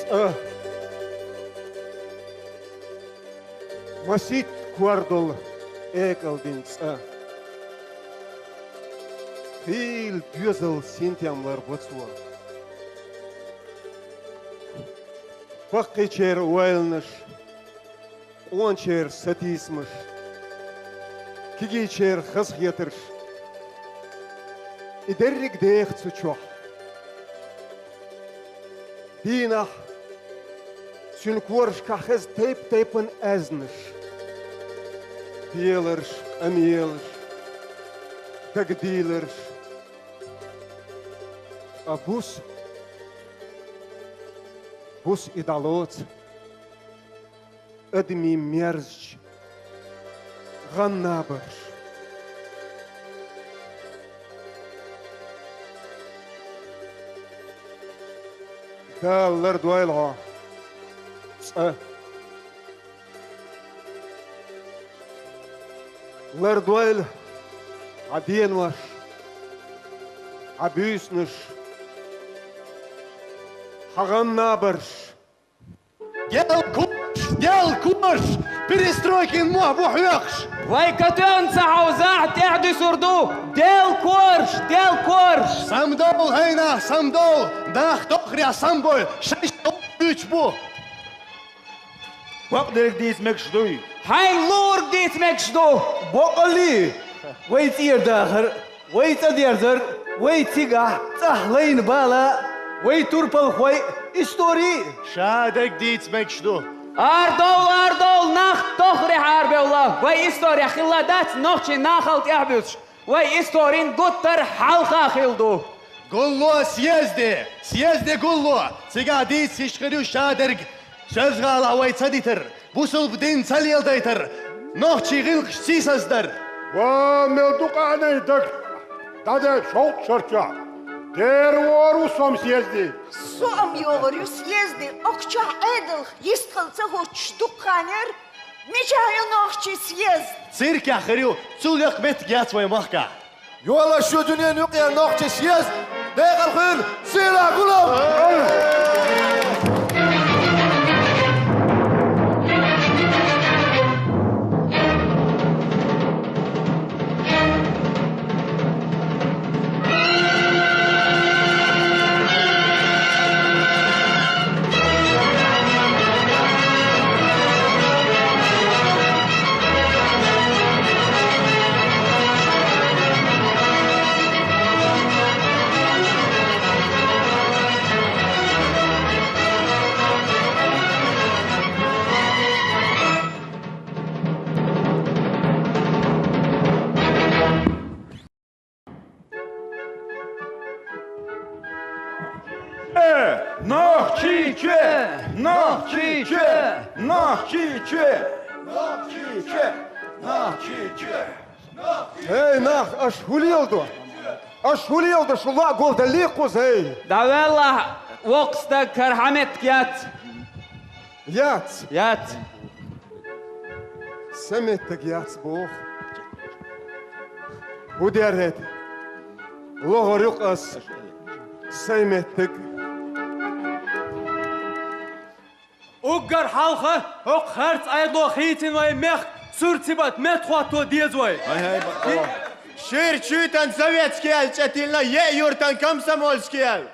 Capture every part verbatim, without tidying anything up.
ЦӀа. Масийтта кор долу экӀалдина цӀа. Хийла доьзал синтем ларбо цо. Баккхийчеран ойланаш, къоначеран сатийсамаш, кегийчеран хазахетарш, и дерриг деха цу чохь. Дийнахь цуьнан корашкахь хеза тайп-тайпана аьзнаш, беларш, къамелаш, дагадийларш. Ткъа буса, буса и дӀалоцу адамийн мерзачу гӀан набарш. Дала лардойла хьо, цӀа. Лардойла хьан денош, хьан буьйсанаш, хьан гӀан набарш. Делкош, делкош! Перестройкин мохь бу хьоькхуш! Вай катоьхна ца хьовзахь, тӀаьхьадуьсур ду! Делкош, делкош! Самадовла, хӀай нах, самадовла! Нах тоххарехь самабойла, шайн шайн буьйцуш бу! Бакъдерг дийца мегаш дуй? Хьайн луург дийца мегаш ду! Бакъалли, вай цӀера дахар, вай цӀа дерзар, вай цигахь цӀахь лайна бала, вай турпалхой, истори. Шадерг дийца мегаш ду. Арадовла, арадовла, нах тоххарехь арабевлла. Вай исторехь хилла дац нохчийн нахала тӀаьхьабуьсуш. Вай историн гуттар хьалха хилла ду. Гулло съезде, съезде гулло. Цигахь дийца йиш хир ю шадерг. Соьлжа-ГӀалахь вай ца дитар, бусалба дин ца леладайтар, нохчийн гӀиллакхаш сийсаздар. Ва, мел ду къаьхьнай даг! ДӀадай шовзткъа шарчохь! Дера вогӀур ву со-м съезде! Со-м йогӀур ю съезде, окху чохь Ӏедалх йистхила ца хӀуттуш дукха хан яра. Мичахь ю нохчийн съезд? Циркехь хир ю, цул яккха меттиг яц вайн махкахь. Йолаш ю дуьненан юкъара нохчийн съезд, декъала хуьлда, сийлахь гулам! Э, Нохчийчоь! Нохчийчоь! Нохчийчоь! Нохчийчоь! Нохчийчоь! ХӀей, нах, аша хӀун леладо? Аша хӀун леладо, шу лоӀ гулдан лийкхуза, хӀей? ДӀавеллахь, воккха стаг, хӀара хьан меттиг яц? Яц. Яц. Сан меттиг яц боху. ХӀун дер хӀета? ЛохӀур ю-кх ас сайн меттиг. Уггар хьалха хӀокху харц Ӏедало хийцина вайн мехка суьртсибат меттахӀотто деза вай. Шира чуьйтан советский аьлла чӀе тиллина, еа юьртан комсомольский аьлла.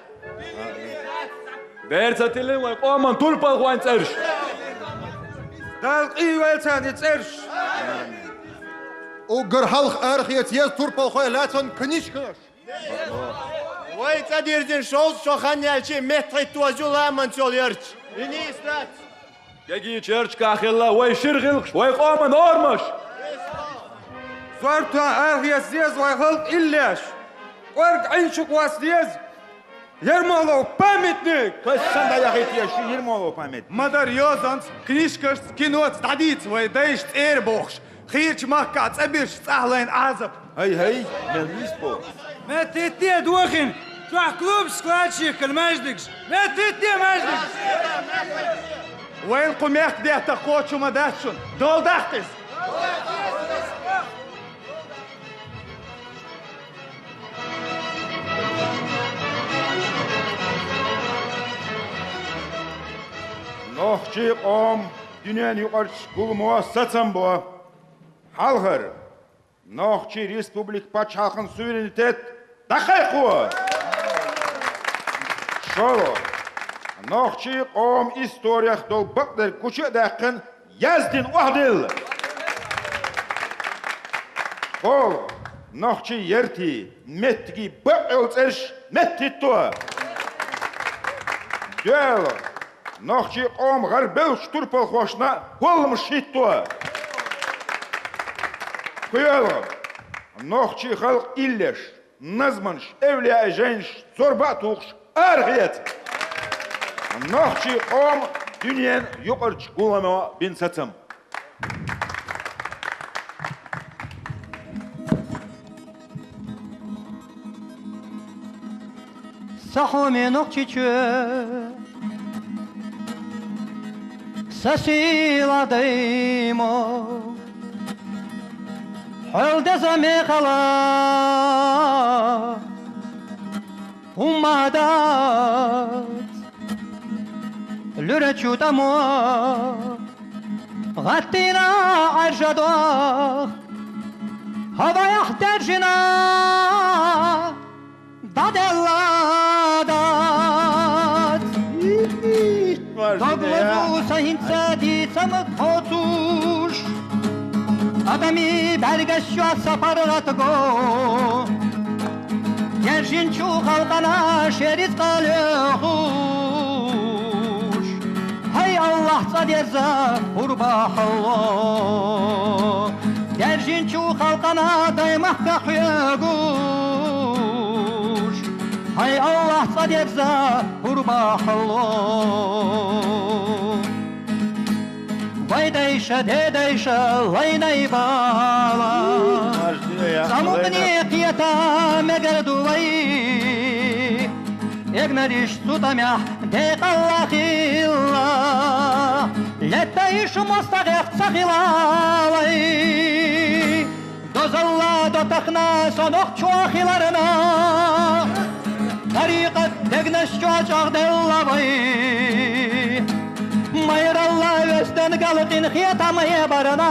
Бер ца тиллина вайн къоман турпалхойн цӀераш. Дала къийвойла царна и цӀераш. Уггар хьалха арахеца еза турпалхой лаьцна книжкаш. Вай цӀа дирзина шовзткъа шо хан яьлча, меттахӀитта оза ю ламанца йолу ярташ. И нийса дац. Кегийчу ярташкахь хилла вай шира гӀиллакхаш, вай къоман орамаш. Зорбан арахеца деза вай халкъан иллеш. КӀорга Ӏин чу къоста деза Ермолов памятник. Кхин санна дӀаяхийта еза ши Ермолов памятник. Ма-дарра йозанца, книжкашца, киноца дӀадийца вай дайша цӀера бохуш. Хийрачу махкахь цӀа бирзича цӀахь лайна Ӏазап. ХӀай-хӀай, мел нийса боху. МеттахӀитте дохийна, чохь клуб, склад шеккхина маьждигаш. МеттахӀитте маьждигаш. Вайна кху мехкан деттах кхочуш ма дац шуна. Дола даккха иза. Нохчийн къоман дуьненаюкъарчу гуламо сацам бо. Хьалхара, Нохчийн республикан пачхьалкхан суверенитет дӀакхайкхо. ШолгӀа, нохчийн къоман историх долу бакъдерг гуча а даьккхина, яздина охьадилла. КхоалгӀа, нохчийн яртийн, меттигийн бакъйолу цӀераш меттахӀитто. ДоьалгӀа, нохчийн къоман гӀарабевллачу турпалхошна кхолламаш хӀитто. ПхоьалгӀа, нохчийн халкъан иллеш, назманаш, эвлаяийн жайнаш зорба а тухуш арахеца. Нохчийн къоман дуьненаюкъарчу гуламо бина сацам. Сан хьоме Нохчийчоь, сан сийлахь даймохк, хьол деза мехала хӀумма дац, луьрачу тӀамо гӀаттийна Ӏаьржа дох, хӀаваях даьржина дӀаделла дац. Дог лозу сан хӀинца дийцамаг кхочуш, адамийн бӀаьргаш чохь сан паргӀат го. Даьржинчу халкъана шен рицкъа лоьхуш, хӀай Аллахь, цӀа дерза хӀур бахьало. Даьржинчу халкъана даймахка хьоьгуш, хӀай Аллахь, цӀа дерза хӀур бахьало. Вай дайша, дедайша, лайнай бала, цӀа мукъане кхета мегар ду вай. Эгнарш цу тӀамехь декъалла хилла, леттайша мостагӀех ца хилалай. Дозалла до тахана со нохчо хиларна, тарикъат дегнаш чохь чӀагӀделла вай. Майралла оьздан галкъин хетам эбарна,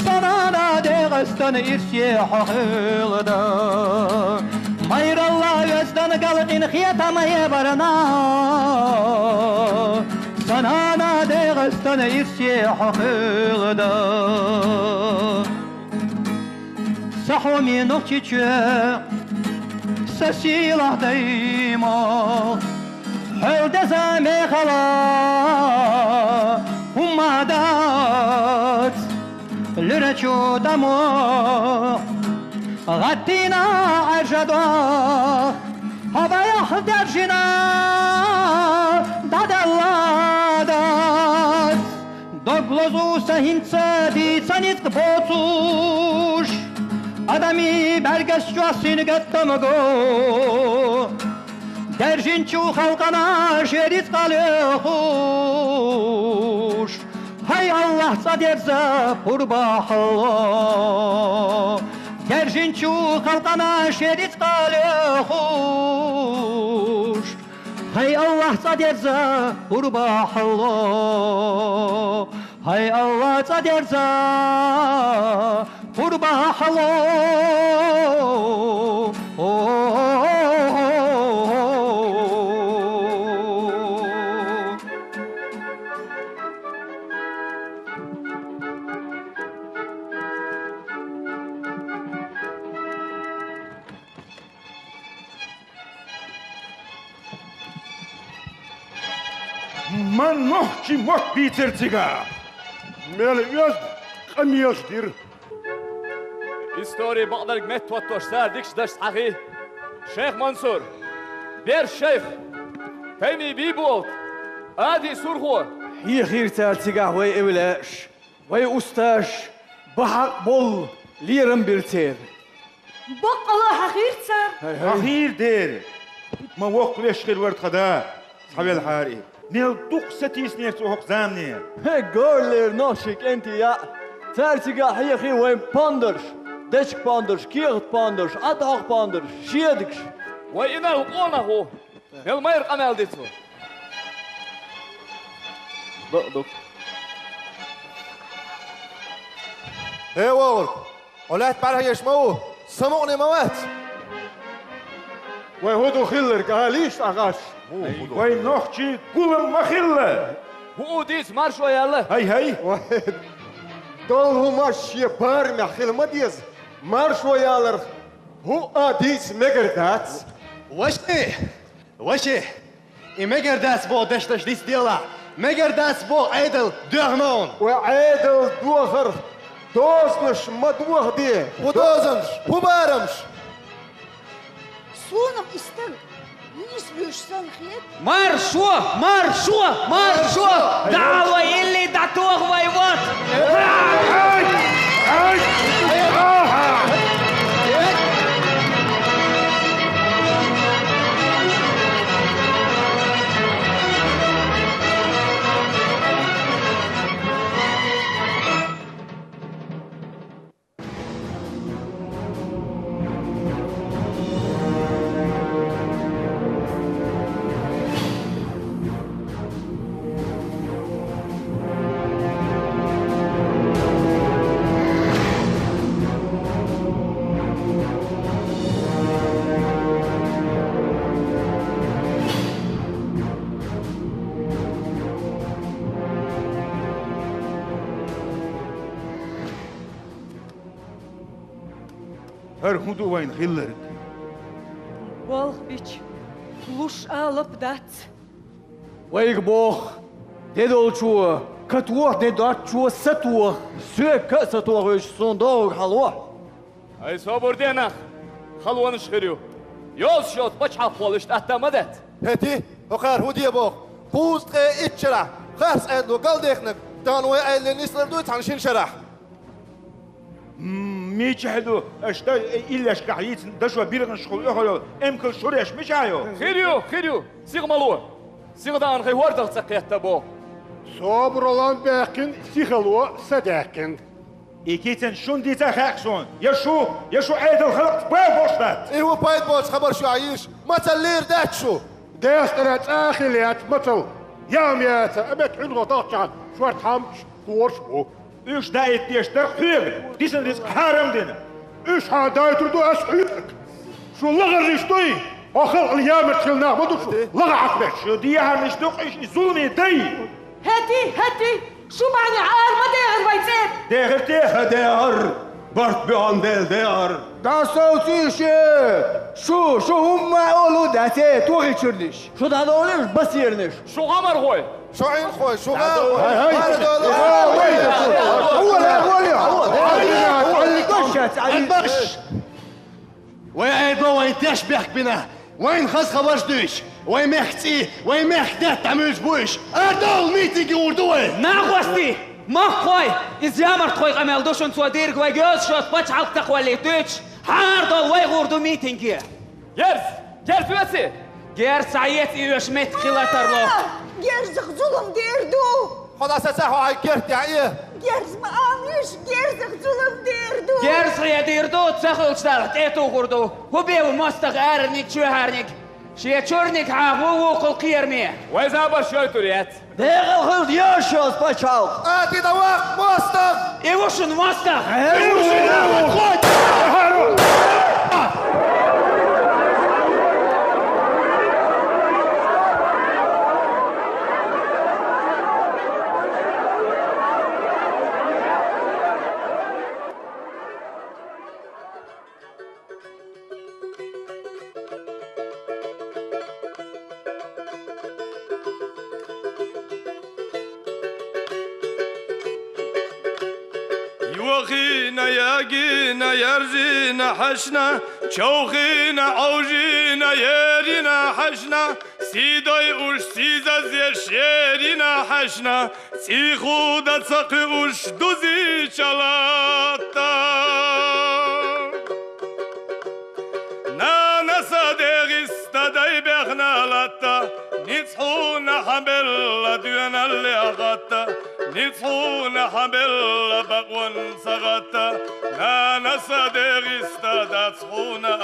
сан нана ДегӀастан ирсе хьо хилда. Майралла оьздан галкъин хетам эбарна, сан нана ДегӀастан ирсе хьо хилда. Сан хьоме Нохчийчоь, сан сийлахь даймохк, хьол деза мехала хӀумма дац, луьрачу тӀамо гӀаттийна Ӏаьржа дох, хӀаваях даьржина дӀаделла дац. Дог лозу сан хӀинца дийца ницкъ боцуш, адамийн бӀаьргаш чохь сингаттам го. Даьржинчу халкъана шен рицкъа лоьхуш, хӀай Аллахь, цӀа дерза хӀур бахьало. Даьржинчу халкъана шен рицкъа лоьхуш, хӀай Аллахь, цӀа дерза хӀур бахьало. ХӀай Аллахь, цӀа дерза хӀур бахьало. Ма нохчийн мотт бийцира цигахь. Мел оьзда къамелаш дира. Историн бакъдерг меттахӀоттош цара дикачу дашца хьахий. Шайх Мансур, Берш шайх, Таймин Бийболат, Ади Сурхо. Хьехийра цара цигахь вай эвлаяаш. Вай устазаш бахьа болу лерам бира церан. Баккъала хьахийра цара. ХӀай, хӀай. Хьахийра дера. Ма воккхавеш хир вара тхан да, схьавелхьара и. Мел дукха сатийсинера цо хӀокху замане. ХӀей, гора лерина нохчийн кӀентий яӀ. Цара цигахь хьехий вайн пондарш, дечиг пондарш, кехат пондарш, Ӏадхьох пондарш, шедагаш. Вай инарла къонах ву. Мел майра къамел ди цо. Ло, ло. Хье, вогӀург, хьо лаьтта бӀарахьежаш ма ву, самукъане ма вац. Вай хӀун ду хилларг, алийша Ӏа гӀаш? Вай нохчий гулам ма хилла. ХӀу дийца маршо яьлла? ХӀай, хӀай. Вай, долу хӀумаш шен барамехь хила ма деза. Маршо яларх хӀуъа дийца мегар дац. Ваши, ваши. И мегар дац боху дешнаш диц делахь, мегар дац боху Ӏедал доьхна хьуна. Вай Ӏедал дохарх дозанаш ма дохаде. ХӀун дозанаш? ХӀун барамаш? Суна-м и стаг нийса вуьйш санна хета. Маршо! Маршо! Маршо! ДӀа а вай, илли дӀатоха вай, вот! ХӀара хӀун ду вайна хилларг? Болх бича, луш алап дац. Вайга боху, де долчо ка тоха, де доцчо са тоха. Соьга ка а са тохуьйтуш, суна догӀург хьало. Ай, собар де, нах, халонаш хир ю. Йозуш йоцу пачхьалкх волуш тӀатта ма дац. ХӀетий, хӀокхара хӀун де боху? Кхузткъе итт шарахь харц Ӏедало галдаьхнарг, тахана вай Ӏедале нислур дуй цхьана шина шарахь? М, мичахь ду, аша дан иллешкахь йийцина дашо биргӀанашхула оьхур йолу эмкал шуреш мичахь ю? Хир ю, хир ю, сиха ма ло. Сиха даьхна хӀордах ца кхетта боху. Собаралла баьккхина, сихало са даьккхина. И кицанаш шуна дийца хаьа суна, я шу, я шу Ӏедал халкъ бан бохуш дац. И хӀун пайда боцу хабарш ю ахь йийш? Мацалла лийр дац шу? Дехкара цӀа а хилла яц мацалла. Яа ма яца, а меттахь хьуьнхо тохчахьана шортта хьамчаш, кораш бу. Уьш даийта деш дара хьоьга, дисина рицкъ хьарам дина. Уьш хьан дайтур ду ас хьоьга? Шу лахарниш дуй? Хьо халкъана ямарт хила нах ма ду шу, лаха хьакхабеш. Шу дехарниш ду-кх уьш, и зуламе дай. ХӀетий, хӀетий, шу бахьанехь ара ма дехар вай цӀера? Дехар те? Ха дехар, барт буьхьан дел дехар. ДӀасовцийша, шу, шу хӀумма а олу дац, э, тохи чуьрниш. Шу дӀадолийша, басерниш. Шу гӀамархой. Шу Ӏинхой, шу гӀамархой. Ай, ай. Ара дола. Ой, ой, ой, ой. Ой, ой, ой. Ой, ой, ой. Вай Ӏедало вайн теш бехк бина, вайна хаза хабарш дуьйш, вай мехкан цӀий, вай мехкан даьтта дӀамуьйш буьйш, ардовла митинге гӀур ду вай! Нахвасти! Махкахой! Иза ямартхой къамел ду шуна цо дийриг вайга йозуш йоцу пачхьалкх тахвалле дуьйцуш, хьардовла вай гӀур ду митинге! Герз! Герз оьций! Герз схьаэца и оьшу меттиг хила тарло! Герзах зулам дер ду! Хьо дӀасаца хьо хьайн керт тӀехь э! Герз ма алийша, герзах зулам дер ду! Герз хьедийр ду, ца хуьлуш Далла тӀе а тухур ду. ХӀун бен ву мостагӀа арарниг, чоьхьарниг? Шен чуьрниг хьан хӀун вукхул кхераме? Вай забарш йойтур яц. Декъал хилла йозуш йоцу пачхьалкх. А, ти дан ваккха мостагӀа! И ву шуна мостагӀа! И ву шуна мостагӀа! Йохийна, ягийна, яржийна хьаьшна, човхийна, Ӏовжийна, ерина хьаьшна, сий дойуш, сийсаз еш ерина хьаьшна, цӀий худа ца кхуьуш дузийча латта. Нана сан, ДегӀаста дай бехна латта, ницкъ хьуна хьан белла доьналле гӀатта, ницкъ хьуна хьан белла бакъонца гӀатта, нана сан, ДегӀаста дац хьуна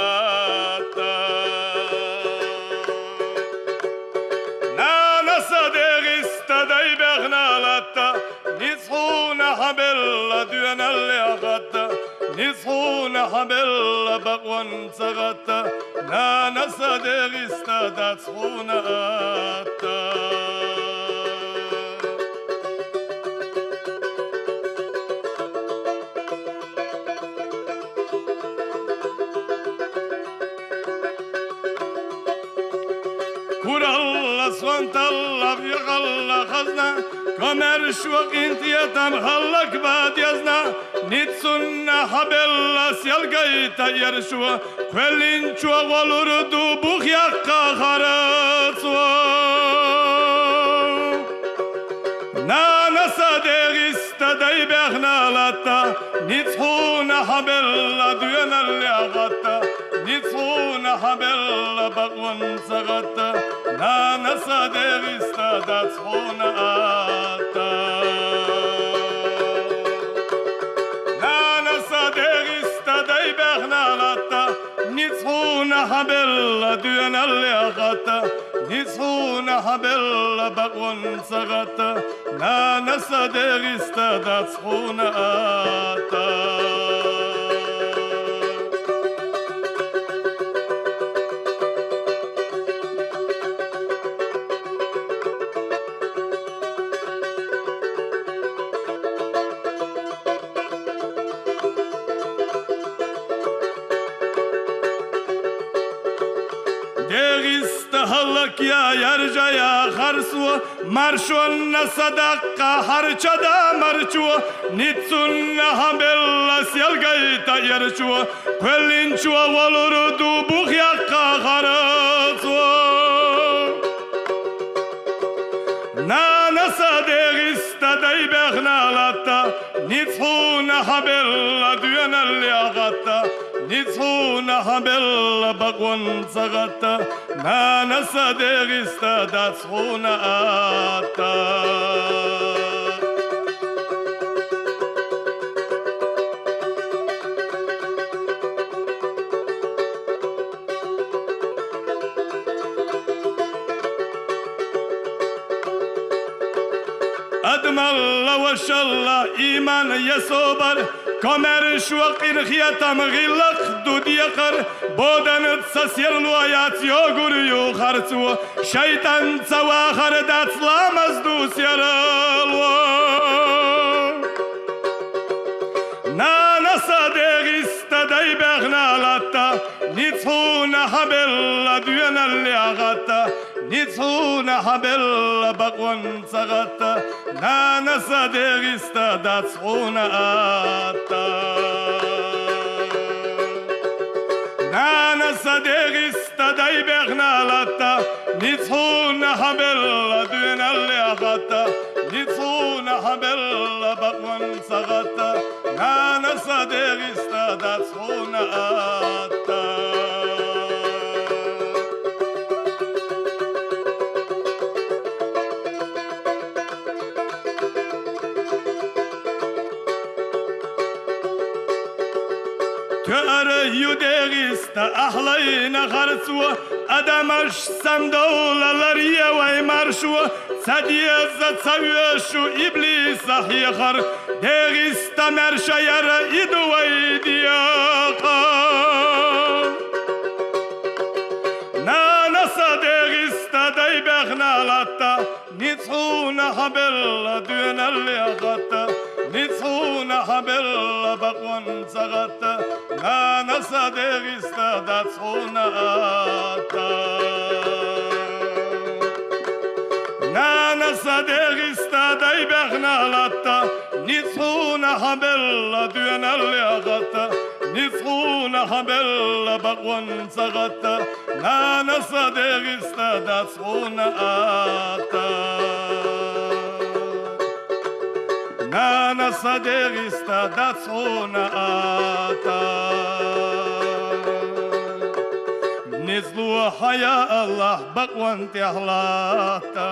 атта. Нана сан, ДегӀаста дай бехна хьабелла бакъонца гӀатта, нанас а Дегъиста дац хьуна атта. Куралла, сонталла, вегӀалла хазна, комаьршо къинтӀера тӀам хӀаллакбаьд езна, ниццунна хьабелла селгайтӀа эршо, кхоьллинчо гӀолур ду бухъяккха харцо. Нанас а Дегъиста дай баьхна латта, низ хьуна хьабелла доьналле гӀатта, низ хьуна хьабелла бакъонца гӀатта, нанас а Дегъиста дац хьуна атта. Нанас а Дегъиста дай баьхна латта, низ хьуна хьабелла доьналле гӀатта, низ хьуна хьабелла бакъонца гӀатта, нанас а Дегъиста дац хьуна атта. Дегъиста хӀаллакъяь яржаяь харцо, маршонна садаккха хьарча да марчо, ниццунна хьабелла селгайтӀа эршо, кхоьллинчо гӀолур ду бухъяккха харцо. Нанас а Дегъиста дай баьхна латта, низ хьуна хьабелла доьналле гӀатта, низ хьуна хьабелла бакъонца гӀатта, нанас а Дегъиста дац хьуна атта. Адамалла, вошалла, иман я собар, комаьршо къинхетам, гӀиллакх ду декхар, боданца серло яц, йогур ю харцо, шайтӀанца вахар дац, ламаз ду серло. Нанас а Дегъиста дай баьхна латта, низ хьуна хьабелла доьналле гӀатта, низ хьуна хьабелла бакъонца гӀатта, нанас а Дегъиста дац хьуна атта. Нанас а Дегъиста дай баьхна латта, низ хьуна хьабелла доьналле гӀатта, низ хьуна хьабелла бакъонца гӀатта, нанас а Дегъиста дац хьуна атта. Тоъар ю Дегъиста ахьлайна харцо, адамаш самдовла ларъе вай маршо, ца деза, ца воьшу иблиса хьехар, Дегъиста маьрша яр, и ду вай декхар. Нанас а Дегъиста дай баьхна латта, низ хьуна хьабелла доьналле гӀатта, низ хьуна хьабелла бакъонца гӀатта, нанас а Дегъиста дац хьуна атта. Нанас а Дегъиста дай баьхна латта, низ хьуна хьабелла доьналле гӀатта, низ хьуна хьабелла бакъонца гӀатта, нанас а Дегъиста дац хьуна атта. Нанас а Дегъиста дац хьуна атта. Низ лу хьо, я АллахӀ, бакъон тӀехь латта.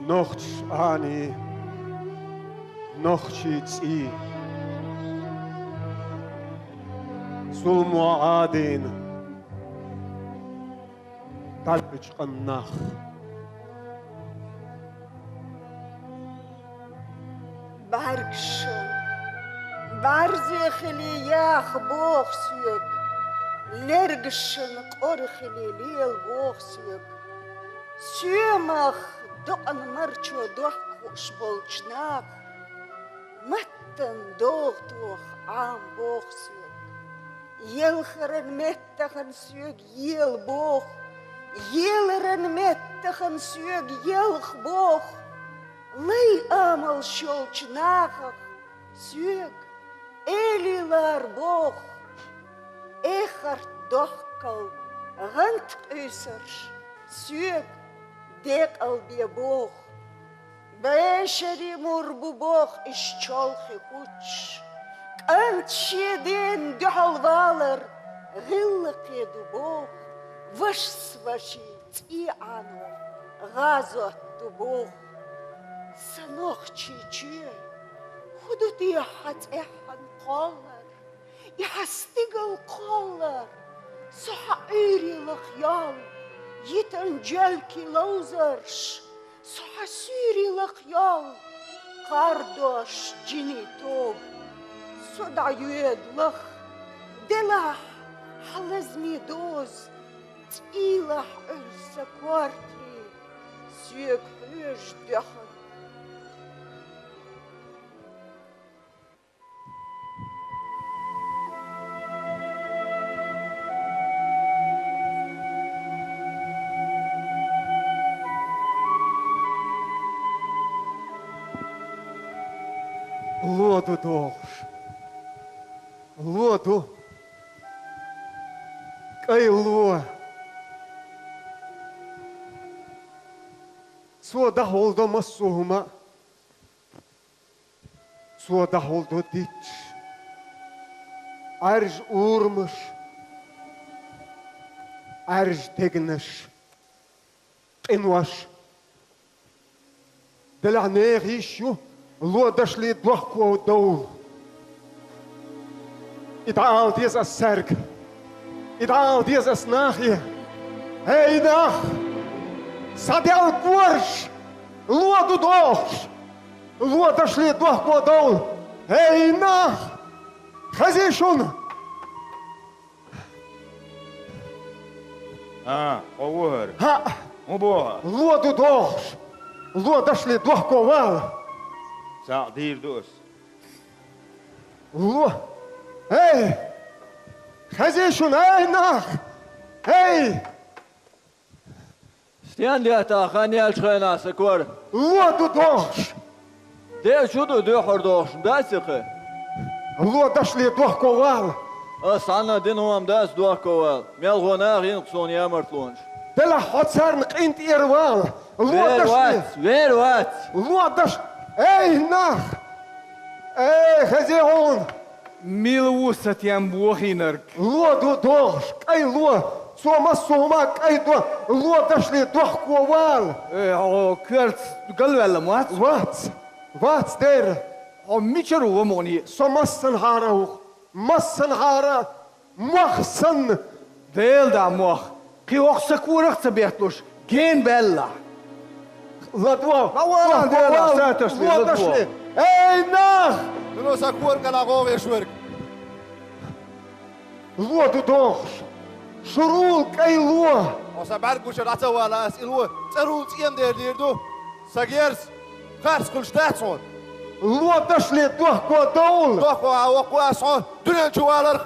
Нохчий Ӏаний, нохчий цӀий, зуламо Ӏадийна дӀавигача къаман нах. БӀаргашна бӀарзе хиле яха боху соьга, лергашна кӀора хиле лела боху соьга. Соьмах докъана марчо дохка хууш болчу наха маттана догӀа тоха Ӏама боху соьга. Елхаран меттахана соьга ела боху, еларан меттахана соьга елха боху. Лай амалш йолчу нахах соьга элий лара боху. Эхарт дохкал гӀант къуьйсурш соьга декъалбе боху. БӀешерий мур бу боху иштта чолхе хӀуттуш. КӀант шен дена дуьхьал валар гӀиллакхе ду боху. Вашас ваший цӀий Ӏано гӀазот ду боху. Сан нохчий чоь, хӀун ду те хьан цӀеххьана кхоллар? И хьан стигал кхоллар, со хьан Ӏуьйре лаха йол, йитан джелкий ловзарш, со хьан суьйре лаха йол, кхардош джинийн тоба, со дӀайоьду лаха. Делахь хьан лазаме доза, цӀийлахь Ӏуьллу сан корта, соьга хьоьжуш доьхна. Ло ду догӀуш. Ло ду. КӀай ло. Цо дӀахьулдо массо а хӀума. Цо дӀахьулдо дитташ, Ӏаьржа урамаш, Ӏаьржа дегнаш, къинош. Делахь нехан йиш ю ло дашли дохко довла. И дӀаала деза ас цаьрга. И дӀаала деза ас нахе. ХӀей, нах! Схьаделла кораш! Ло ду догӀуш! Ло дашли дохко довла! ХӀей, нах! Хезий шуна? А, хьо ву хӀара? ХӀаъ! ХӀун боху? Ло ду догӀуш! Ло дашли дохко вала! Цхьаъ дийр ду ас. Ло! ХӀей! Хезий шуна, эй, нах! ХӀей! Стен детта хан яьллачу хенахь сан кор? Ло ду догӀуш! Де чу ду дуьххьара догӀуш, дац и кхин? Ло дашли дохко вала! Ас цхьанна дина хӀума дац дохко вала. Мелхо наха йина суна ямартлонаш. Делахь хьо царна къинтӀера вала! Ло дашли! Вер вац, вер вац! Ло даш-, эй, нах! Эй, хезий хьуна! Мила ву сан тем бохийнарг? Ло ду догӀуш, кӀай ло, цо массо а хӀума кӀай до, ло дашли дохко вала. Э, хьо коьрта галваьлла ма вац? Вац, вац дера. Хьо мичара ву, ва мукъане? Со массанхьара ву, массанхьара, мох санна. Дела да мох. Кхин хӀокху сан корах а ца бетталуш, гена баьллахь. ЛадогӀа! Ма вала, дела, саташли, ладогӀа! Эй, нах! Дуьно сан кора кӀанахь гӀовгӀа еш верг. Ло ду догӀуш! Шурула кӀай ло! Хьо сан бӀаьрг гуча дӀа ца вала ас и ло, цӀарула цӀена дер дийр ду. Сан герз, харц хуьлуш дац хьуна. Ло дашли дохко довла! Дохко а воккху ас хьо дуьнен чу валарх.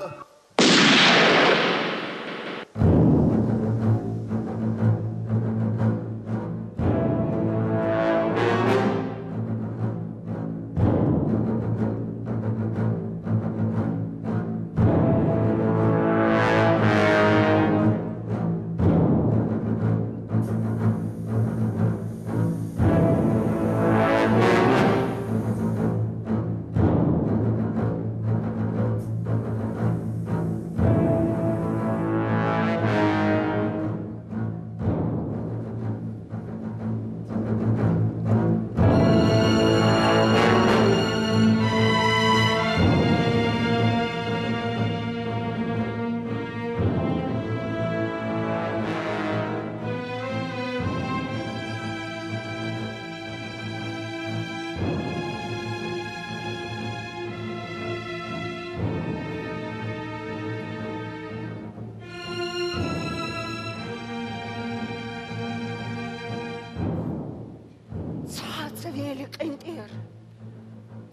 Дели къинтӀера.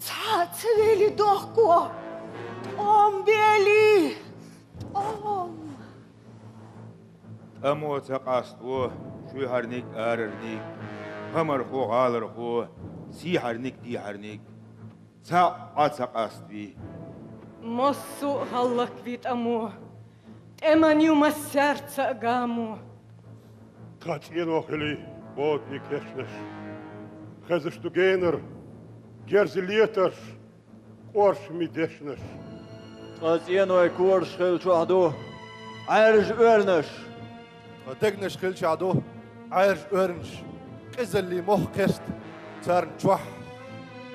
Цхьа а ца вели дохко. ТӀом бели. ТӀом. ТӀамо ца къаставу шуьйхьарниг, арарниг, гӀамархо, гӀалархо, сийхьарниг, дийхьарниг. Цхьаъ а ца къаставий. Массо а гӀаллаквий тӀамо, тӀеман ю массаьрца а гамо. Тха цӀено хили бодане кечнаш, хезаш ду генара герз летарш, къоршми дешнаш. Тха цӀеной кораш хилла чохь ду Ӏаьржа оьрнаш. Тха дегнаш хилчахь ду Ӏаьржа оьрнаш, къизаллин мох кхеста царна чохь.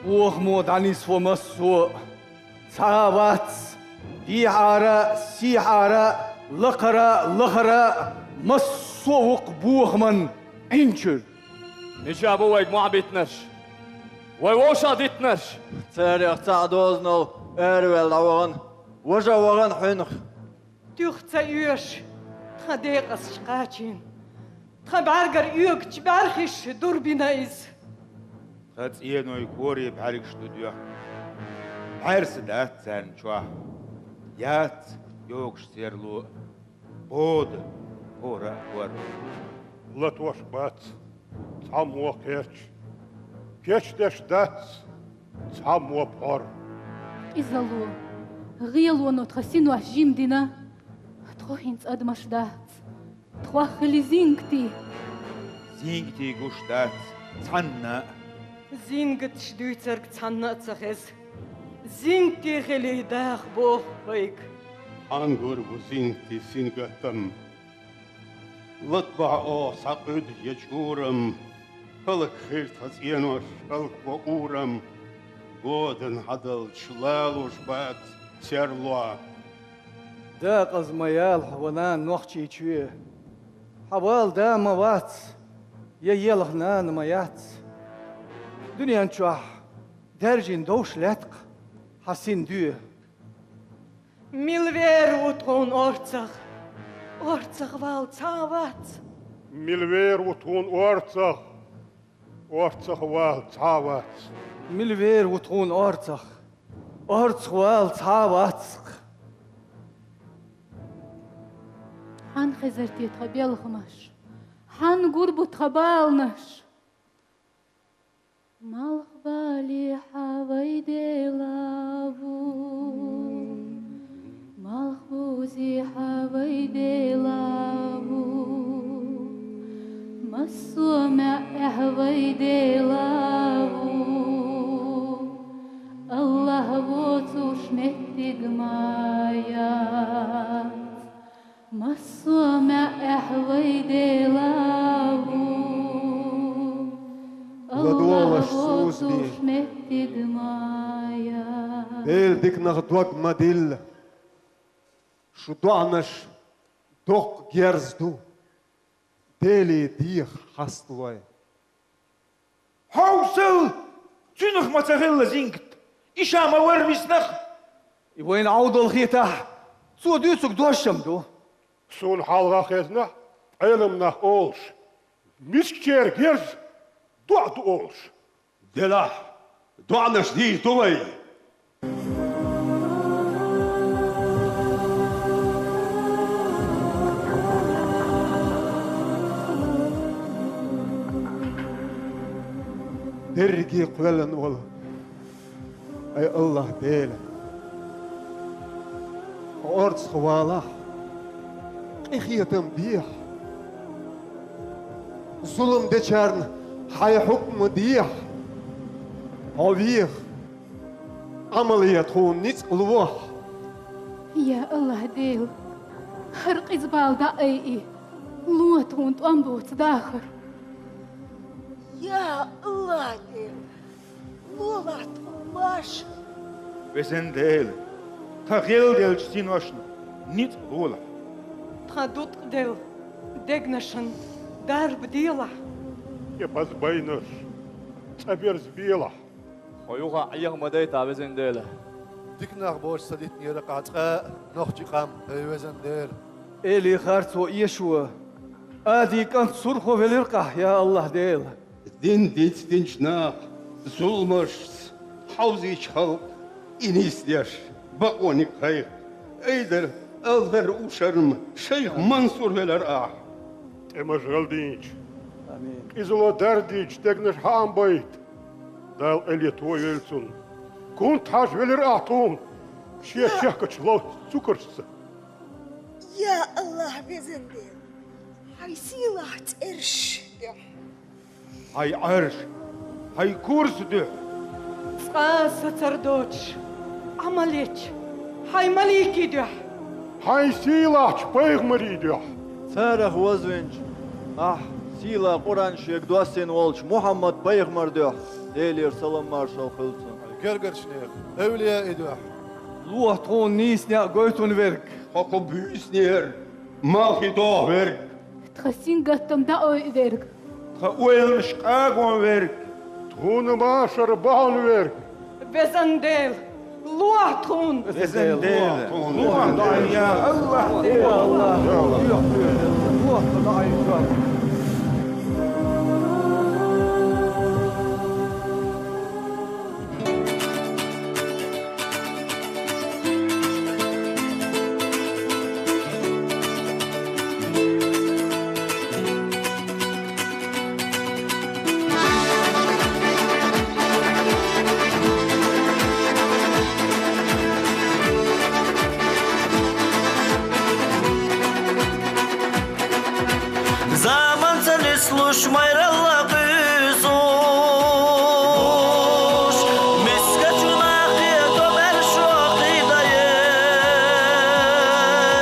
Бохамо дӀанисво массо а, цхьа а вац, дехьара а, сехьара а, лакхара а, лахара а, массо а ву-кх бохаман Ӏин чуьра. Мичахь бу вайга мохь биттинарш? Вай вовшах диттинарш? Царех цхьаъ дозанал араваьлла дӀавахана, важа а вахана хьуьнах. Туьха ца оьшу тхан декъазчу кхачийна, тхан бӀаьргара оьгучу бӀаьрхиш дур бина иза. Тхан цӀеной корийн бӀаьргаш ду доьхна, бӀаьрса дац царна чохь, яц йогуш серло а, бода хӀора а хӀор. Латош бац цхьаммо кхерч, кечдеш дац цхьаммо пхьор. Къизалло, гӀелоно тхан синош жима дина, тхо хӀинца адамаш дац, тхох хили зингатий. Зингатий гуш дац цхьанна а. Зингаташ дуьйцург цхьанна а ца хеза, зингатий хилий даха боху вайга. Хьан гур бу зингатий сингаттам? Латабахь оха цхьа къуьд я чӀурам, хӀаллакьхир тхан цӀенош, хӀаллакбо урам, годан хьадалча лалуш бац серло. Декъаза ма ялахь, ва нана, Нохчийчоь, хьан вала да ма вац, я елха нана ма яц. Дуьнен чохь даьржина довш лаьтта-кх хьан син доь. Мила вер ву тхуна орцах? Орцах вала цхьа а вац. Мила вер ву тхуна орцах? Орцах вала цхьа а вац. Мила вер ву тхуна орцах? Орцах вала цхьа а вац-кх. Хьан хезар те тхан белхамаш? Хьан гур бу тхан баланаш? Малхбалехьа вай Дела ву, малхбузехьа вай Дела ву, массо а маьӀӀехь вай Дела ву. АллахӀ воцуш меттиг ма яц. Массо а маьӀӀехь вай Дела ву, ладогӀалаш АллахӀ сузаме воцуш меттиг ма яц. Дела, диканах дог ма дилла, шу доӀанаш доккха герз ду, Деле деха хьасталой. Хьовсал! Цуьнах ма ца хилла зингат, и ша ма вара виснах. И вайна Ӏовдал хетахь, цо дуьйцург дош-м ду. Суна хьалха хезна Ӏелам нах олуш, мискачеран герз доӀа ду олуш. Делахь, доӀанаш дийр ду вай. Дерриге кхоьллина волу, ай АллахӀ Дела, хьо орцах валахь, къинхетам бехьа, зулам дечарна хьайн хьукма дехьа, хьо веха, Ӏамал е тхуна ницкъ лохьа. Я АллахӀ Дела, хӀара къиза бала дӀа а айъий, ло тхуна тӀом боцу дахар. Я АллахӀ Дела, лолахь тхуна лаш. Везан Дела, тхан гӀелделлачу синошна ницкъ лолахь. Тхан дуткъаделла дегнашна дарба делахь. Кепаза байнарш цӀа берза белахь. Хьо юха Ӏеха ма дайтахь, везан Дела. Дика нах боцуш ца дитинера-кх ахь цкъа а нохчийн къам, хӀай везан Дела. Эли харцо эшо, Ади кӀант Сурхо велира-кх ахь, я АллахӀ Дела. Дин дицдинчу наха Зуламашца хьовзийча халкъ и нийсдеш, бакъониг кхайкха. Айдар, Алдар, Ушарма, шайх Мансур велар ахьа. ТӀемаш гӀалдийча, амин, къизало дардийча дегнаш хьаам байта. Дала къайле тхо велцун. Кунта хьажа велира ахьа тхуна, шен чехкача ловца цукаршца. Я АллахӀ, везан Дела, хьай сийлахь цӀераш дуьхьа. Хьай Ӏарш, хьай курс дуьхьа. Цкъа а сацар доцуш, Ӏамал ечу хьай маликийн дуьхьа. Хьайн сийлахьчу пайхамарийн дуьхьа. Царах вазвинчу, ахь сийлахь Къуръан шега доссийна волчу Мухьаммад-пайхамар дуьхьа, Делера салам-маршалла хуьлда цунна. Хьайн гергарчу нехан, эвлияийн дуьхьа. Лохьа тхуна нийса некъ гойтун верг. Хьо кху буьйсанера малхе доху верг. Тхан сингаттам даойу верг. Тхан ойланаш къагон верг. Тхуна машар бахьана верг. Везан Дела, лохьа тхуна. Везан Дела, лохьа тхуна. Лохьа тхуна, я АллахӀ. Я АллахӀ. Лохьа тхуна. Заман ца нислуш, майралла кхуьйсуш, мискачу нахе тобаьршо кхийда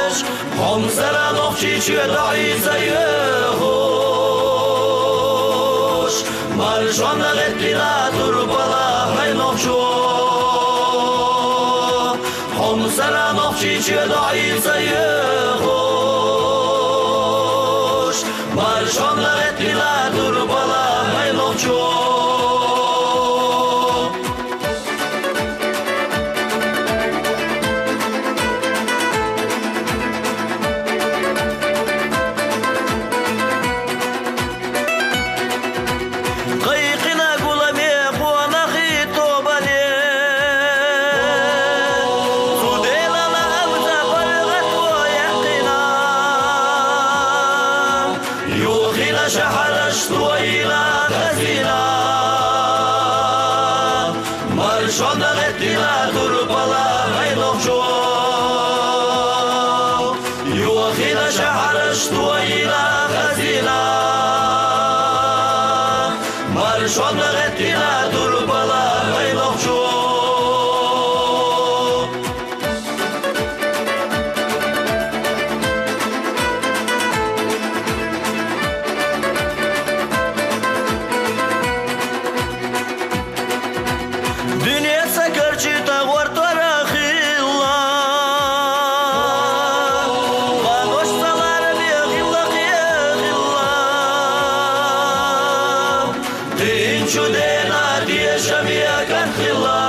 еш, хьомсара Нохчийчоь доӀи ца йоьхуш, маршонна гӀеттина турпала хьай нохчо. Хьомсара Нохчийчоь доӀи ца йоьхуш, маршонна гӀеттина турпала хьай нохчо. Кхайкхина гуламехь къонахий тобане, цу Делан алца паргӀато яьккхина. Йохийна шахьараш тоийна, хазийна, маршонна гӀеттина турпала хьай нохчо. Йохийна шахьараш тоийна, хазийна, маршонна гӀеттина турпала хьай нохчо. Дуьне ца карчийта гӀортор а хилла, къанош ца лараме гӀиллакхе хилла. Кхин чу дена теша мекат хилла,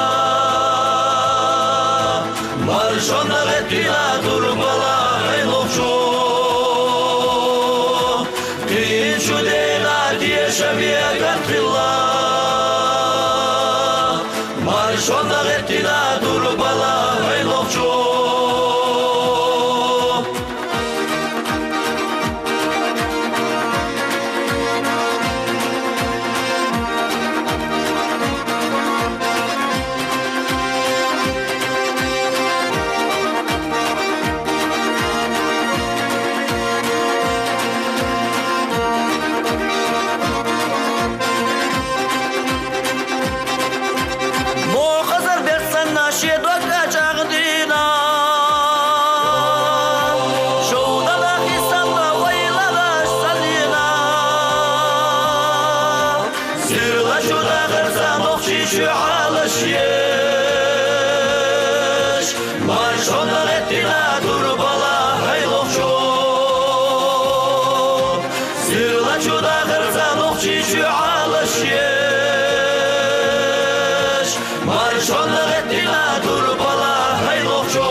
маршонна гӀеттина турпала хьай нохчо. Кхин чу дена теша мекат хилла, маршонна гӀеттина турпала хьай нохчо. Мохазар берд санна шен дог а чӀагӀдина, шовдала хи санна вай лараш санна йина. Сирлачу дахарца Нохчийчоь Ӏалаш еш, маршонна гӀеттина турпала хьай нохчо. Сирлачу дахарца Нохчийчоь Ӏалаш еш, маршонна гӀеттина турпала хьай нохчо.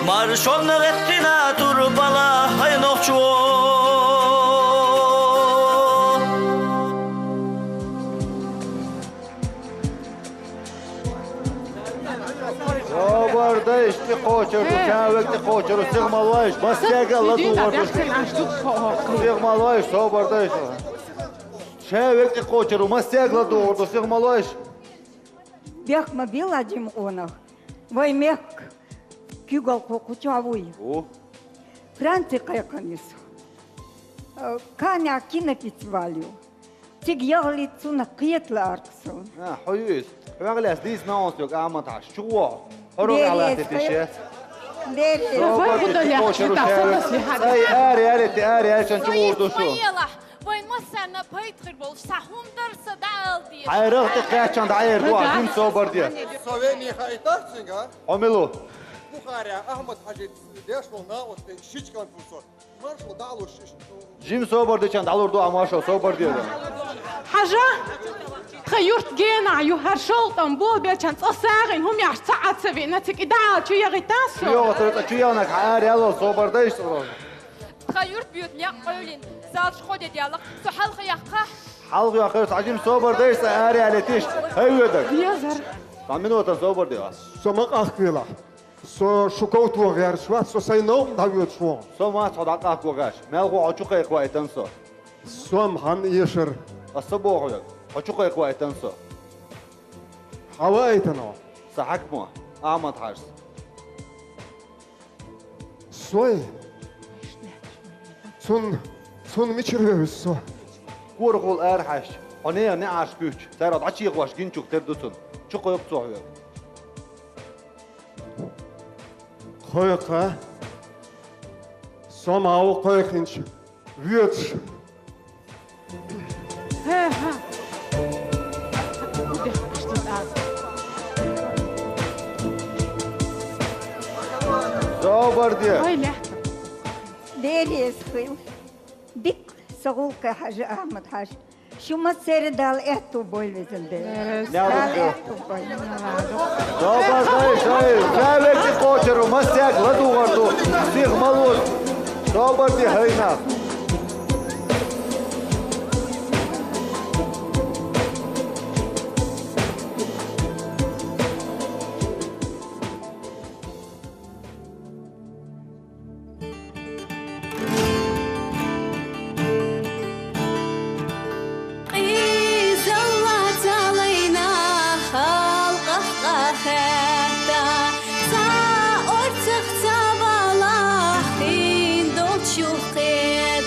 Маршонна гӀеттина турпала хьай нохчо. Чару, ша век тӀе кхочару, сих ма лойш, массега ладугӀар ду. Сих ма лойш, собар дайш. Ша век тӀе кхочару, массега ладугӀар ду, сих ма лойш. Бехк ма била, жима къонах. Вай мехка куьйгалхо кху чу вуй. Франци кхайкхина иза. Э, Каннехь кинофестиваль ю. Цига яхалц цунах кхета лаьара суна. А, хьо ю иза. Хьоьга лаьцна дийца ма оцу йога, Ахьмад-Хьаьжа, чу гӀо. Хьо рогӀехь латтийта ше. Дерриг. Собар де, тӀе кхочару ша век. Ай, ара яьлла, тӀе ара яьллачунна чу гӀур ду шу. Вайн массарна пайда хир болуш цхьа хӀума дара сан дӀаала дезаш. Хьайрах тӀе кхаьччахьана дӀаэр ду ахь, жима собар де. Со вений хаийтар цуьнга? Хьо мила ву? Бухарехь Ахьмад-Хьаьжин деш волу накъост тӀе шичкан фу со. Маршо дӀа а луш, жима собар дечунна дӀалур ду ахь маршо, собар де. Хьажа, тхан юрт генахь ю, хӀара шовлтан болабеллачунна цкъа сагӀина хӀума еш цхьа а ца веана, цига и дӀа а чу яхийтар со. Чу йогӀу, цкъа чу яхнарг хьан ара яллал, собар дайш цкъа. Тхан юрт боьду некъ къевлина, залш кхо де даьлла, со хьалха яккха. Хьалха яккхар цхьа жима собар дайш цкъа, ара ялийтиш, хӀай ведар. Везар. Цхьа минута собар де. Со ма къахкавелахь. Со шу ковто гӀерташ вац, со сайн новкъа дӀавоьдуш ву. Со мац хьо дӀакъахко гӀерташ. Мелхо хьо чу кхайкхаваийтина со. Со-м хьанна эшар? Ас ца боху хьоьга. Хьо чу кхайкхаваийтина со. Хьан ваийтина хьо? Сан хьаькамо, Ахьмад-Хьаьжас. Сой? Цунна, цунна мичара вевза со? Корахула арахьаьжча, хьо нехан неӀарш куьйцуш, цара хьо дӀачехош гинчух тера ду цунна. Чу кхойкху цо хьоьга. Кхойкху. Со ма ву кхойкхинчу воьдуш. ХӀе-хӀа. Собар де. Ой, лаьтта. Дерриг хила. Дика сан гӀуллакхе, Хьаьжа, Ахьмад-Хьаьжа. Шу массеран Дала аьтту бойла, везан Дела. Дала аьтту бойла. Собар дай, дай, ша век тӀе кхочару, массега ладугӀар ду, сих ма лоза. Собар де, хӀай нах. Къизалла ца лайна халкъах къахетта, ца орцах ца балахь хин долчух кхетта.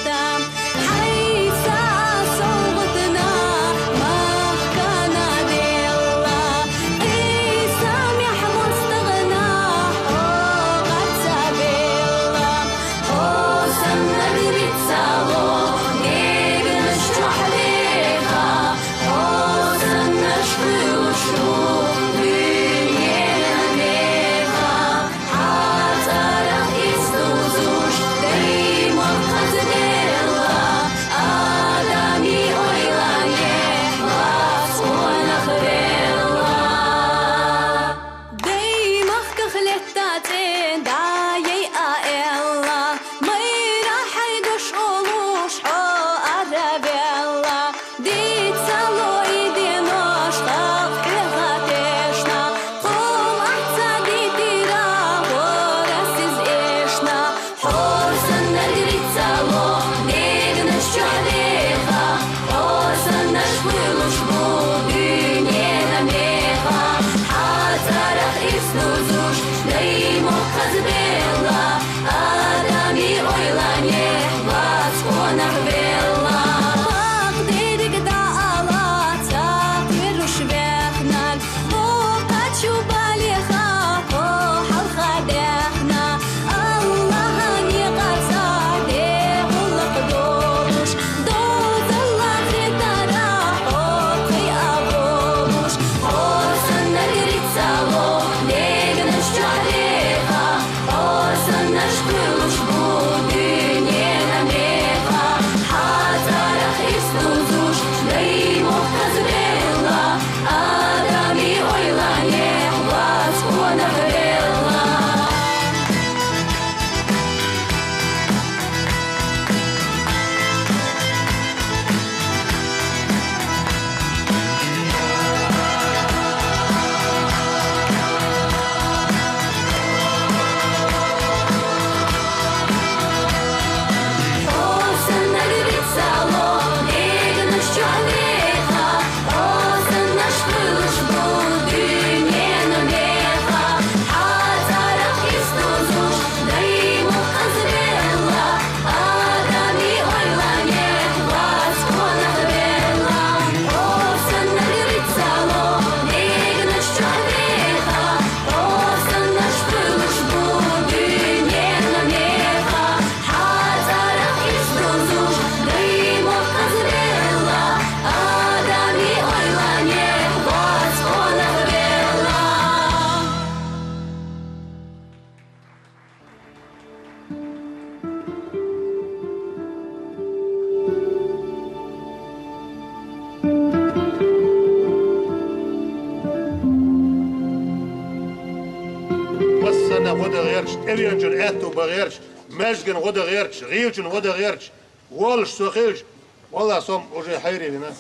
Хьеренчун аьтту бан гӀерташ, маьждиган гӀо дан гӀерташ, гӀийлачун гӀо дан гӀерташ, волаш со хилча, валлахӀи, со-м уже хьайрийна.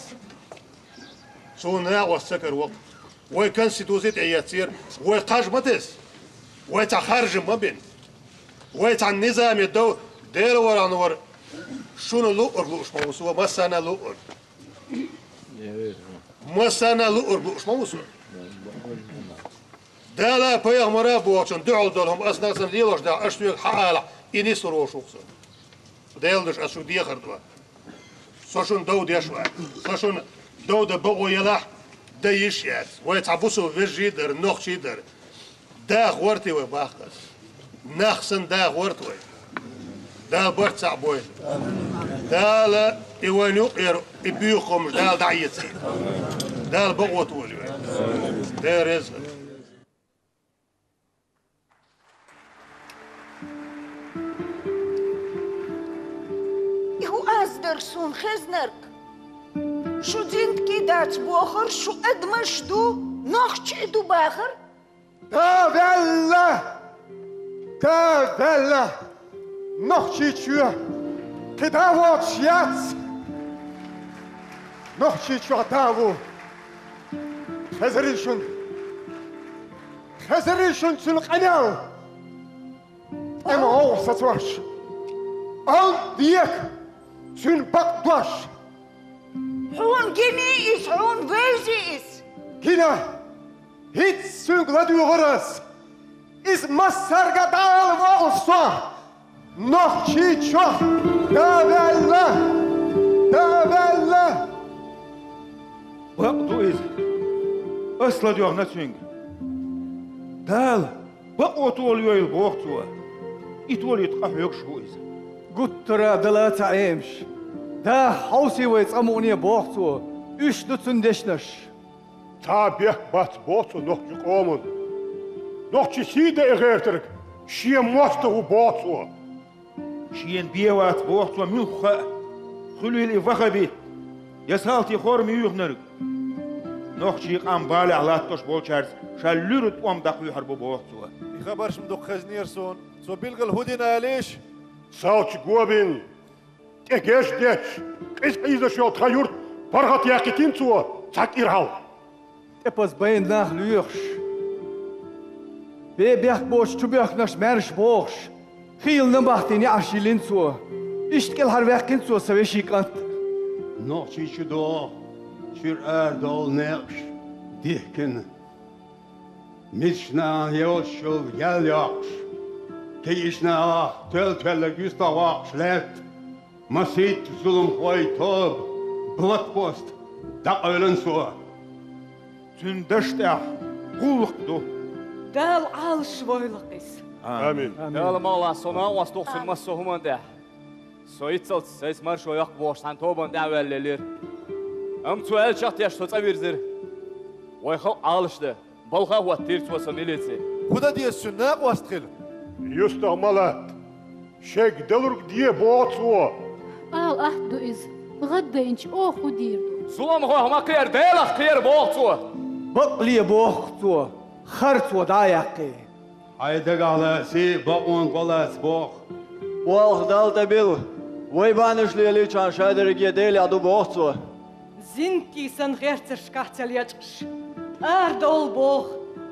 Суна накъост ца кара вокх. Вай Конституци тӀеэццера, вай кхаж ма тесса, вай цхьа харжа ма бина, вай цхьа низаме дов, Дела варан вар, шуна луъург лууш ма ву со, массарна луъург. Массарна луъург лууш ма ву со. Дала, пайхамара бохучун дуьхьал долу хӀума ас нагахь санна лелош дахь, аш соьга хьаалахь, и нислур волуш ву-кх со. Делан дуьхьа ас шуьга дехар до. Со шуна дов деш вац. Со шуна дов дан бакъо елахь, дан йиш яц. Вай цхьа бусулба вежарий а дара, нохчий а дара. Даха гӀерта вай, боху ас. Нах санна даха гӀерта вай. Дала барт цхьаъ бойла. Дала и вайн юкъера и буьйху хӀумаш Дала дӀаэцийла. Дала бакъо толийла вай. Дела реза хуьлда. И хӀун аз дара суна хезнарг? Шу зиндагӀ дац бохура, шу адамаш ду, нохчий ду бахара? Да ваьлла! Да ваьлла! Нохчийчоь кхин да воцуш яц! Нохчийчохь да ву! Хезарий шуна! Хезарий шуна цуьнан къамел! ТӀеман гӀовгӀа сацош, алда дика цуьнан бакъ дош. Хьуна гиний иза, хьуна вевзий иза? Гина, хӀинца цуьнга ладуьйгӀур ас. Иза массаьрга дӀаала воккхуш со. Нохчийчохь да ваьлла, да ваьлла. Бакъ ду иза. Ас ладоьгӀна цуьнга. Дала бакъо толайойла, боху цо. И толийта къахьоьгуш ву иза. Гуттара а дала цхьа Ӏемаш. Даха хьовсий вай цкъа мукъане, боху цо. Уьш ду цуьнан дешнаш. Цхьа а бехк бац, боху цо, нохчийн къоман. Нохчийн сий дан гӀертарг шен мостагӀа ву, боху цо. Шена бен вац, боху цо, муьлхха а, хуьлийла и ваххабит, я салтий хорма юьйхинарг. Нохчийн къам балехь латтош болчаьрца ша луьра тӀом дӀакхоьхьур бу, боху цо. И хабарш-м дукха хезнера суна. Цо билггал хӀун дина алийша? Салча го бина, тӀе геж детташ, къиза хьийзаш йолу тхан юрт паргӀатъяьккхина цо цхьа кӀира хьалха. ТӀепаза байна нах лоьхуш, бен бехк боцуш чубоьхкинарш маьрша бохуш, хийла набахтин неӀарш йиллина цо. Иштта кӀелхьарваьккхина цо сан вешин кӀант. Нохчийчу догӀу чуьра арадовла некъаш дихкина. Мисачу нахана йолччул ял йоккхуш, кегийчу нахах тоьлла-тоьлларг юьстахвоккхуш лаьтта. Масийтта зуламхойн тоба, блокпост, дӀакъевлина цо. Цуьнан дашна тӀехь гӀуллакх ду. Дала Ӏалашвойла-кх иза. Амин. Амин. Дала ма-аллара, со накъост ду-кх цуьнан массо а хӀуманна тӀехь. Со иццалц сайца маршо йоккху бохуш цхьана тобанна тӀаьхьаваьлла лелира. Амма цо аьллачух тешна со цӀа вирзира. Вайн халкъ Ӏалашдан. Балха а хӀоттийра цо сан милици. ХӀун дан деза цуьнан, накъост хила? Юьстах ма латта. Шега далург де, боху цо. Ала атта ду иза. ГӀаддайначу оха хӀун дийр ду? Зуламхойх ма кхера, Делах кхера, боху цо. Бакъ ле, боху цо, харцо дӀа а яккхий. Хьайн дагахь лаьа сий а, бакъонан го лаца, боху. Олха Далла тӀебилла, вай бахьанаш лелийчарна шадерриге Делехь ду, боху цо. Зиндагий санна гӀертаршкахь ца лечкъаш, арадовла боху,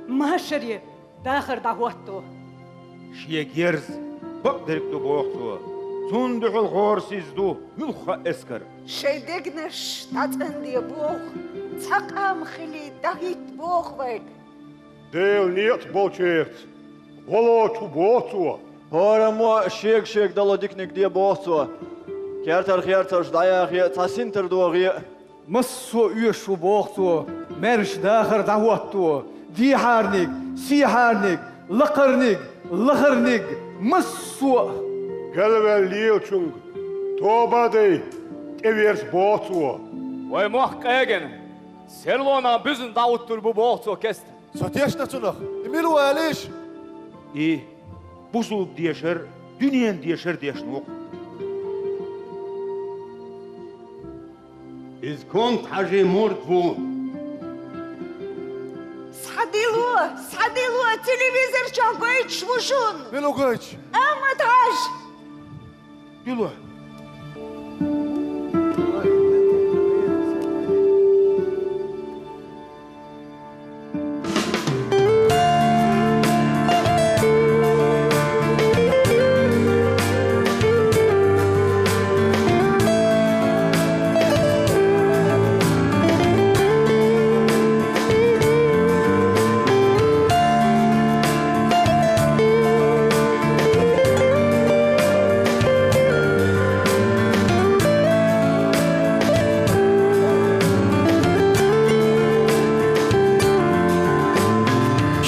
машаре дахар дӀахӀотто. Шен герз бакъдерг ду, боху цо, цунна дуьхьал гӀорасиз ду муьлхха а эскар. Шайн дегнаш дӀацӀанде, боху, цхьа къам хилий дӀахӀитта, боху вайга. Делан некъаца болчерца гӀо лоцу, боху цо. ХӀораммо а шега-шега дало диканиг де, боху цо. Кертара херцарш дӀаяхе а, цхьа синтар дохе а. Массо а оьшуш ву, боху цо, маьрша дахар дӀахӀотто, дехьарниг, сехьарниг, лакхарниг, лахарниг, массо а. Галваьлла лелачуьнга тоба а дай, тӀеверза, боху цо. Вайн мохк къегина, серлонах буьзна дӀахӀуттур бу, боху цо кеста. Со тешна цунах. И мила ву алийша? И бусулба дешар, дуьненан дешар дешна ву-кх. Иза Кунта-Хьаьжин мурд ву. Схьадило, Садилу телевизор чагойч вужун. Мин угойч. Амма таж. Юлу.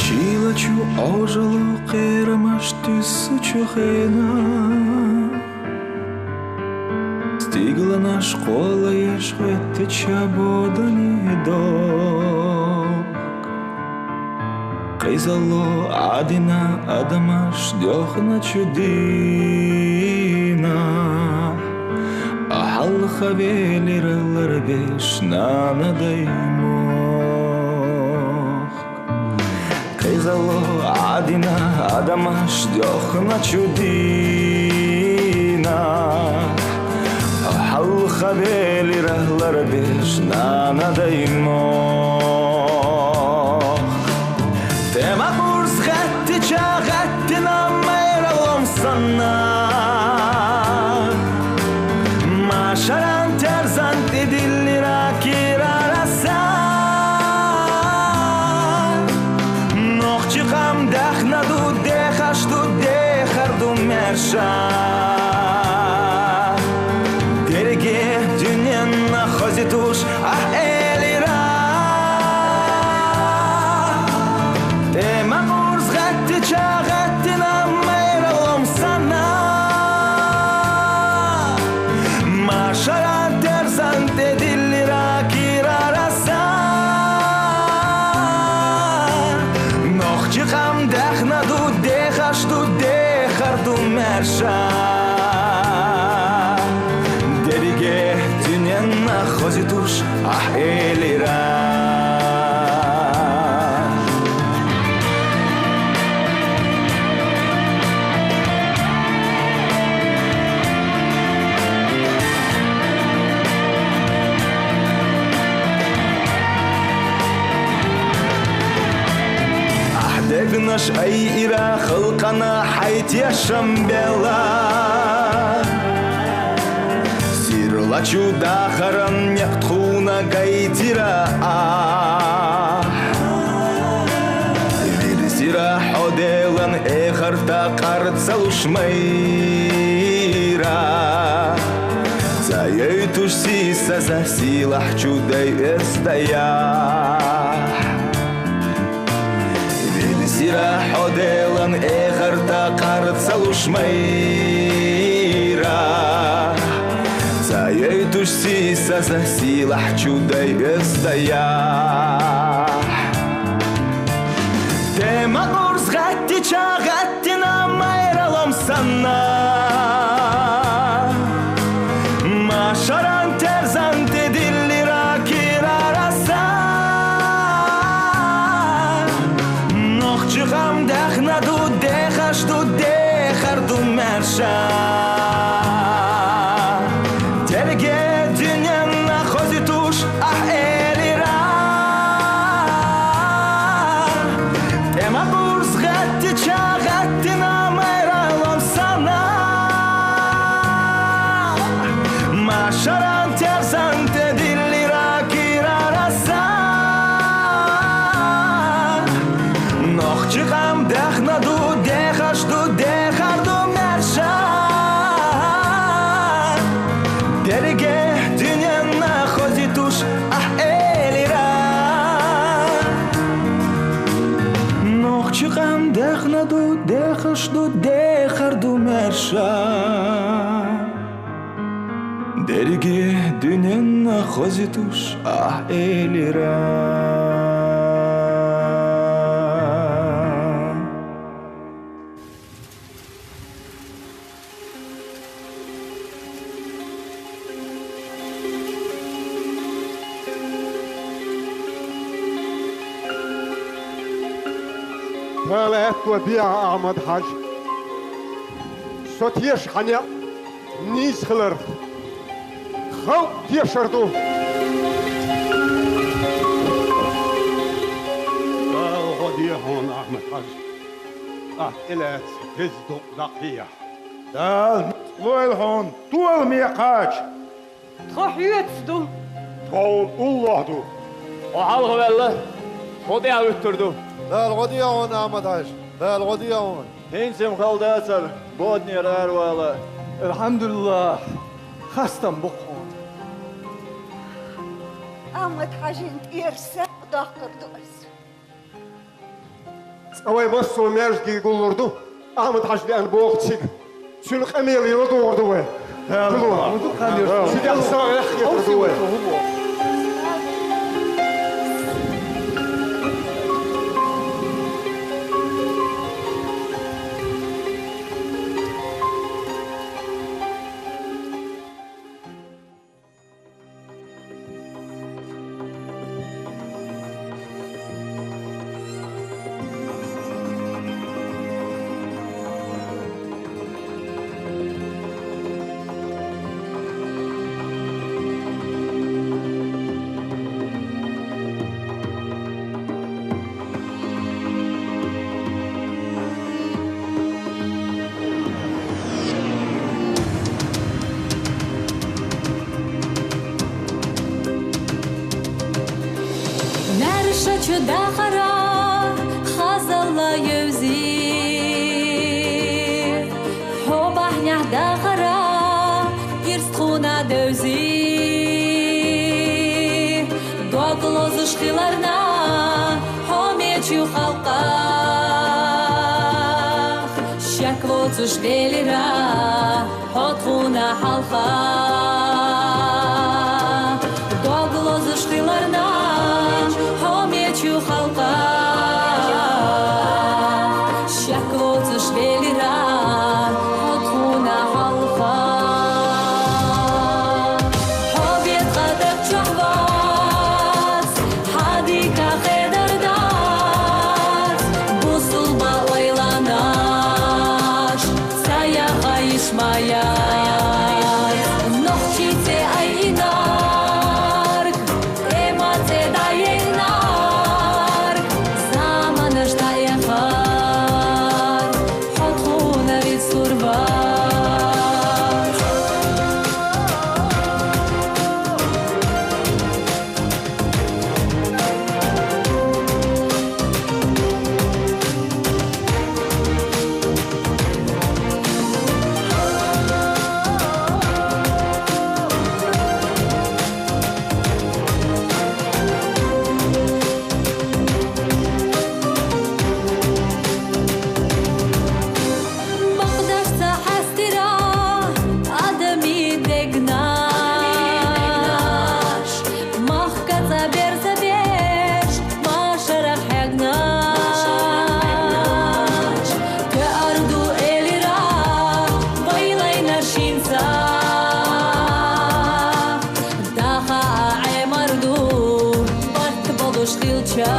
Шилачу ожолу къерамаш тюссучу хена. Стигланаш къолайыш хветти чабодани дог. Къизалу адина адамаш дёхначу дина. Ахьал хавелира ларбеш нана даймох. Къизалу адина адамаш дёхначу дина. Ахьал хавелира ларбеш нана даймох. Тема курс гъатти чагъатти намайра ломсана. Машаран терзан тедиллира кирараса. Нохчи къам дехнаду, дехашду, дехарду мерша. Дерге дюненна хози туш, а элира. Тема курс гъатти чагъатти намайра ломсана. Машаран терзан тедиллира кирараса. Нохчи къам дехнаду, дехашду, дехарду мерша. Дерге дюненна хози туш, а элира. Ахь дегнаш айира халкъана хьайти яшам бела. Сирлачу дахаран някъ тхуна гайтира ахь. Вирзира хьоделан эхарта къарцалуш майра. Цаёй туш сисаза силахь чудай эсдаяхь. Вирзира хьоделан эхарта къарцалуш майра. Цаёй туш сисаза силахь чудай эсдаяхь. Тема курс гъатти чагъатти намайра ломсана. Машаран терзан тедиллира кирараса. Нохчи къам дехнаду, дехашду, дехарду мерша. Дерге дюненна хози туш, а элира. Тема курс гъатти чагъатти намайра ломсана. Машаран терзан тедиллира кирараса. Нохчи къам дехнаду, дехашду, дехарду мерша. Дерге дюненна хози туш, а элира. Нохчи къам дехнаду, дехашду, дехарду мерша. Дерге дюненна хози туш, а элира. Дала аьттув бехьа, Ахьмад-Хьажа. Со теша хьа некъ нийса хиларх. Халкъ тешар ду. Дала гӀо де хьуна, Ахьмад-Хьажа. Ахь тӀелаьца веза дукъ дӀакхехьа. Дала лойла хьуна, толамехь кхача. Тхо хьоьца ду. Тхо хьуна уллохь ду. Хьо хьалхаваьлла, тхо тӀаьхьа вуьттур ду. Дала гӀо де хьуна, Ахьмад-Хьажа. Дала гӀо де хьуна. ХӀинца-м хала дацара боданера аравала. АлхьамдулиллахӀ, хастам бу-кх хьуна. Ахьмад-Хьажин тӀера сакъ доккхур ду ас. Цкъа вай массо а маьждиге гуллур ду, Ахьмад-Хьажа деана боху цига. Цуьнан къамел йила догӀур ду вай. Дала. Цигахь сагӀа яхкхетар ду вай. Маьршачу дахаран хазалла евзий, хьо бахьанехь дахаран ирс тхуна девзий. Дог лозуш хиларна хьо мечу халкъах, шек воцуш велира хьо тхуна хьалха. Дог лозуш хиларна хьо мечу халкъах, шек воцуш велира хьо тхуна хьалха. Хьо бен тхан даг чохь вац, хьан дика хедар дац, бусулба ойланаш ца яха йиш ма яц. Нохчийн цӀе айинарг, тӀеман цӀе дӀаяйнарг, заманаш дӀаэхар, хьо тхуна вицлур вац. Бакъдаш ца хьаьстира адамийн дегнаш, махка цӀа берзабеш машарах хьегнаш. Тоьар ду элира вай лайнаш хӀинца, даха а Ӏемар ду барт болуш хилча.